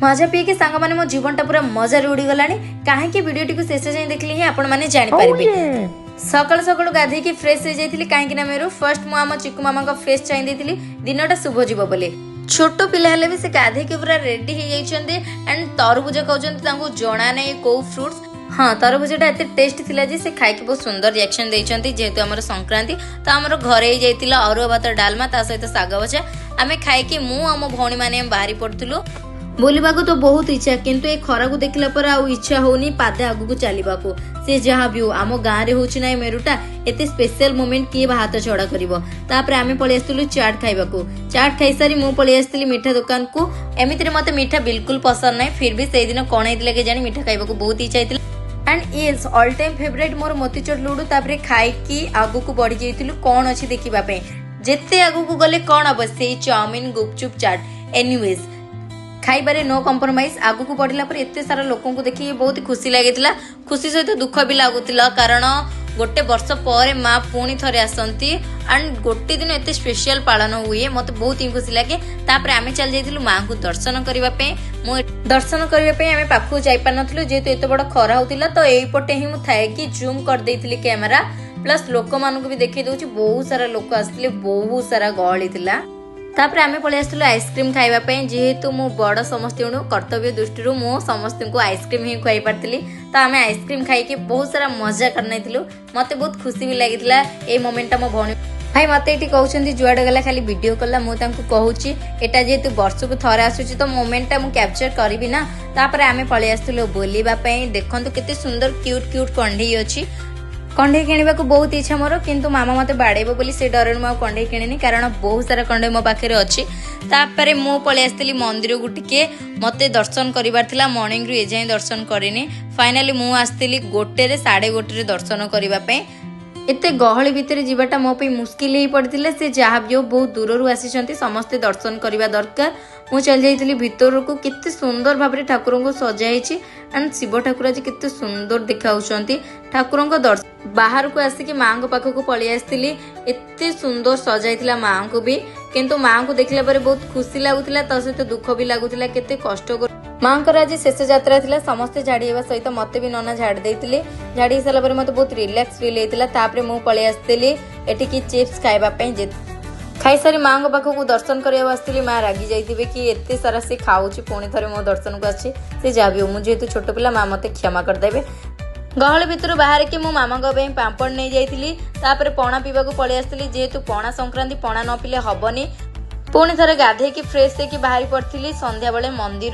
ମଜା ପିଇକି ସାଙ୍ଗମାନେ, ମୋ ଜୀବନଟା ପୁରା ମଜାରେ ଉଡ଼ିଗଲାଣି। କାହିଁକି, ଭିଡ଼ିଓଟିକୁ ଶେଷ ଯାଏଁ ଦେଖିଲେ ହିଁ ଆପଣମାନେ ଜାଣିପାରିବେ। ସକାଳୁ ସକାଳୁ ଗାଧେଇକି ଫ୍ରେଶ ହେଇଯାଇଥିଲି, କାହିଁକି ନା ମେରୁ। ଫାର୍ଷ୍ଟ ମୁଁ ଆମ ଚିକୁ ମାମାଙ୍କ ଫେସ୍ ଚାହିଁ ଦେଇଥିଲି, ଦିନଟା ଶୁଭ ଯିବ ବୋଲି। ଛୋଟ ପିଲା ହେଲେ ବି ସେ ଗାଧେଇକି ପୁରା ରେଡି ହେଇଯାଇଛନ୍ତି ଆଣ୍ଡ ତରଭୁଜ ଖାଉଛନ୍ତି। ତାଙ୍କୁ ଜଣା ନାହିଁ କୋଉ ଫ୍ରୁଟ୍ସ। ହଁ, ତରଭୁଜଟା ଏତେ ଟେଷ୍ଟ ଥିଲା ଯେ ସେ ଖାଇକି ବହୁତ ସୁନ୍ଦର ରିଆକ୍ସନ ଦେଇଛନ୍ତି। ଯେହେତୁ ଆମର ସଂକ୍ରାନ୍ତି, ତ ଆମର ଘରେ ହେଇଯାଇଥିଲା ଅରୁଆ ଭାତ, ଡାଲମା, ତା ସହିତ ଶାଗ ଭଜା। ଆମେ ଖାଇକି ମୁଁ ଆଉ ମୋ ଭଉଣୀମାନେ ବାହାରି ପଡୁଥିଲୁ। ବୁଲିବାକୁ ତ ବହୁତ ଇଚ୍ଛା, କିନ୍ତୁ ଏ ଖରାକୁ ଦେଖିଲା ପରେ ଆଉ ଇଚ୍ଛା ହଉନି ପାଦେ ଆଗକୁ ଚାଲିବାକୁ। ସେ ଯାହା ବି ହଉ, ଆମ ଗାଁରେ ହଉଛି ନା ଏ ମେରୁଟା, ଏତେ ସ୍ପେଶାଲ ମୋମେଣ୍ଟ କିଏ ବା ହାତ ଛଡା କରିବ? ତାପରେ ଆମେ ପଳେଇ ଆସିଥିଲୁ ଚାଟ୍ ଖାଇବାକୁ। ଚାଟ୍ ଖାଇସାରି ମୁଁ ପଳେଇ ଆସିଥିଲି ମିଠା ଦୋକାନକୁ। ଏମିତିରେ ମତେ ମିଠା ବିଲକୁଲ ପସନ୍ଦ ନାହିଁ, ଫିର ବି ସେଇଦିନ କଣ ହେଇଥିଲା କେଜାଣି, ମିଠା ଖାଇବାକୁ ବହୁତ ଇଚ୍ଛା ହେଇଥିଲା। And yes, all time favourite ମୋର ମୋତିଚୁର ଲୁଡୁ। ତାପରେ ଖାଇକି ଆଗକୁ ବଢି ଯାଇଥିଲୁ କଣ ଅଛି ଦେଖିବା ପାଇଁ। ଯେତେ ଆଗକୁ ଗଲେ କଣ ହବ, ସେଇ ଚାଉମିନ, ଗୁପଚୁପ, ଚାଟ୍। ଏନିୱେଜ, ଖାଇବାରେ ନୋ କମ୍ପ୍ରମାଇଜ। ଆଗକୁ ବଢିଲା ପରେ ଏତେ ସାରା ଲୋକଙ୍କୁ ଦେଖିକି ବହୁତ ଖୁସି ଲାଗିଥିଲା। ଖୁସି ସହିତ ଦୁଃଖ ବି ଲାଗୁଥିଲା, କାରଣ ଗୋଟେ ବର୍ଷ ପରେ ମା ପୁଣି ଥରେ ଆସନ୍ତି ଆଣ୍ଡ ଗୋଟେ ଦିନ ଏତେ ସ୍ପେଶିଆଲ ପାଳନ ହୁଏ, ମତେ ବହୁତ ହିଁ ଖୁସି ଲାଗେ। ତାପରେ ଆମେ ଚାଲି ଯାଇଥିଲୁ ମାଙ୍କୁ ଦର୍ଶନ କରିବା ପାଇଁ। ମୁଁ ଦର୍ଶନ କରିବା ପାଇଁ ଆମେ ପାଖକୁ ଯାଇପାରିନଥିଲୁ, ଯେହେତୁ ଏତେ ବଡ ଖରା ହଉଥିଲା। ତ ଏଇପଟେ ହିଁ ମୁଁ ଥାଇକି ଜୁମ୍ କରିଦେଇଥିଲି କ୍ୟାମେରା, ପ୍ଲସ୍ ଲୋକମାନଙ୍କୁ ବି ଦେଖେଇ ଦଉଛି। ବହୁତ ସାରା ଲୋକ ଆସିଥିଲେ, ବହୁତ ସାରା ଗହଳି ଥିଲା। ତାପରେ ଆମେ ପଳେଇ ଆସିଥିଲୁ ଆଇସ୍କ୍ରିମ୍ ଖାଇବା ପାଇଁ। ଯେହେତୁ ମୁଁ ବଡ଼ ସମସ୍ତଙ୍କଠୁ, କର୍ତ୍ତବ୍ୟ ଦୃଷ୍ଟିରୁ ମୁଁ ସମସ୍ତଙ୍କୁ ଆଇସ୍କ୍ରିମ୍ ହିଁ ଖୁଆଇ ପାରିଥିଲି। ତ ଆମେ ଆଇସ୍କ୍ରିମ୍ ଖାଇକି ବହୁତ ସାରା ମଜା କରିନେଇଥିଲୁ। ମତେ ବହୁତ ଖୁସି ବି ଲାଗିଥିଲା ଏଇ ମୋମେଣ୍ଟଟା। ମୋ ଭଉଣୀ ଭାଇ ମତେ ଏଇଠି କହୁଛନ୍ତି, ଯୁଆଡ଼େ ଗଲା ଖାଲି ଭିଡ଼ିଓ କଲା। ମୁଁ ତାଙ୍କୁ କହୁଛି, ଏଟା ଯେହେତୁ ବର୍ଷକୁ ଥରେ ଆସୁଛି, ତ ମୋମେଣ୍ଟଟା ମୁଁ କ୍ୟାପଚର କରିବି ନା। ତାପରେ ଆମେ ପଳେଇ ଆସିଥିଲୁ ବୁଲିବା ପାଇଁ। ଦେଖନ୍ତୁ କେତେ ସୁନ୍ଦର କ୍ୟୁଟ୍ କ୍ୟୁଟ୍ କଣ୍ଢେଇ ଅଛି। କଣ୍ଢେଇ କିଣିବାକୁ ବହୁତ ଇଚ୍ଛା ମୋର, କିନ୍ତୁ ମାମା ମତେ ବାଡେଇବ ବୋଲି ସେ ଡରରେ ମୁଁ ଆଉ କଣ୍ଢେଇ କିଣିନି, କାରଣ ବହୁତ ସାରା କଣ୍ଢେଇ ମୋ ପାଖରେ ଅଛି। ତାପରେ ମୁଁ ପଳେଇ ଆସିଥିଲି ମନ୍ଦିରକୁ। ଟିକେ ମତେ ଦର୍ଶନ କରିବାର ଥିଲା, ମର୍ଣ୍ଣିଂରୁ ଏଯାଏଁ ଦର୍ଶନ କରିନି। ଫାଇନାଲି ମୁଁ ଆସିଥିଲି 1ରେ, 1:30ରେ ଦର୍ଶନ କରିବା ପାଇଁ। ଏତେ ଗହଳି ଭିତରେ ଯିବାଟା ମୋ ପାଇଁ ମୁସ୍କିଲ ହେଇ ପଡ଼ିଥିଲା। ସେ ଯାହା ବି ହଉ, ବହୁତ ଦୂରରୁ ଆସିଛନ୍ତି, ସମସ୍ତେ ଦର୍ଶନ କରିବା ଦରକାର। ମୁଁ ଚାଲି ଯାଇଥିଲି ଭିତରକୁ। କେତେ ସୁନ୍ଦର ଭାବରେ ଠାକୁରଙ୍କୁ ସଜା ହେଇଛି ଆଣ୍ଡ ଶିବ ଠାକୁର ଆଜି କେତେ ସୁନ୍ଦର ଦେଖାଉଛନ୍ତି। ଠାକୁରଙ୍କ ଦର୍ଶନ ବାହାରକୁ ଆସିକି ମାଙ୍କ ପାଖକୁ ପଳେଇ ଆସିଥିଲି। ଏତେ ସୁନ୍ଦର ସଜାଇଥିଲା ମାଙ୍କୁ ବି। କିନ୍ତୁ ମାଙ୍କୁ ଦେଖିଲା ପରେ ବହୁତ ଖୁସି ଲାଗୁଥିଲା, ତା ସହିତ ଦୁଃଖ ବି ଲାଗୁଥିଲା, କେତେ କଷ୍ଟ। ମାଙ୍କର ଆଜି ଶେଷ ଯାତ୍ରା ଥିଲା। ସମସ୍ତେ ଝାଡ଼ି ହେବା ସହିତ ମତେ ବି ନନା ଝାଡ଼ି ଦେଇଥିଲେ। ଝାଡ଼ି ହେଇସାରିଲା ପରେ ମତେ ବହୁତ ରିଲାକ୍ସ ଫିଲ୍ ହେଇଥିଲା। ତାପରେ ମୁଁ ପଳେଇ ଆସିଥିଲି ଏଠିକି ଚିପ୍ସ ଖାଇବା ପାଇଁ। ଯେ ଖାଇସାରି ମାଙ୍କ ପାଖକୁ ଦର୍ଶନ କରିବାକୁ ଆସିଥିଲି। ମା ରାଗି ଯାଇଥିବେ କି ଏତେ ସାରା ସେ ଖାଉଛି, ପୁଣି ଥରେ ମୋ ଦର୍ଶନକୁ ଆସିଛି। ସେ ଯାହା ବି ହଉ, ମୁଁ ଯେହେତୁ ଛୋଟ ପିଲା, ମା ମତେ କ୍ଷମା କରିଦେବେ। ଗହଳି ଭିତରୁ ବାହାରିକି ମୁଁ ମାମାଙ୍କ ପାଇଁ ପାମ୍ପଡ଼ ନେଇଯାଇଥିଲି। ତାପରେ ପଣା ପିଇବାକୁ ପଳେଇ ଆସିଥିଲି, ଯେହେତୁ ପଣା ସଂକ୍ରାନ୍ତି, ପଣା ନ ପିଇଲେ ହବନି। ପୁଣି ଥରେ ଗାଧେଇକି ଫ୍ରେଶ ହେଇକି ବାହାରି ପଡ଼ିଥିଲି ସନ୍ଧ୍ୟାବେଳେ ମନ୍ଦିର।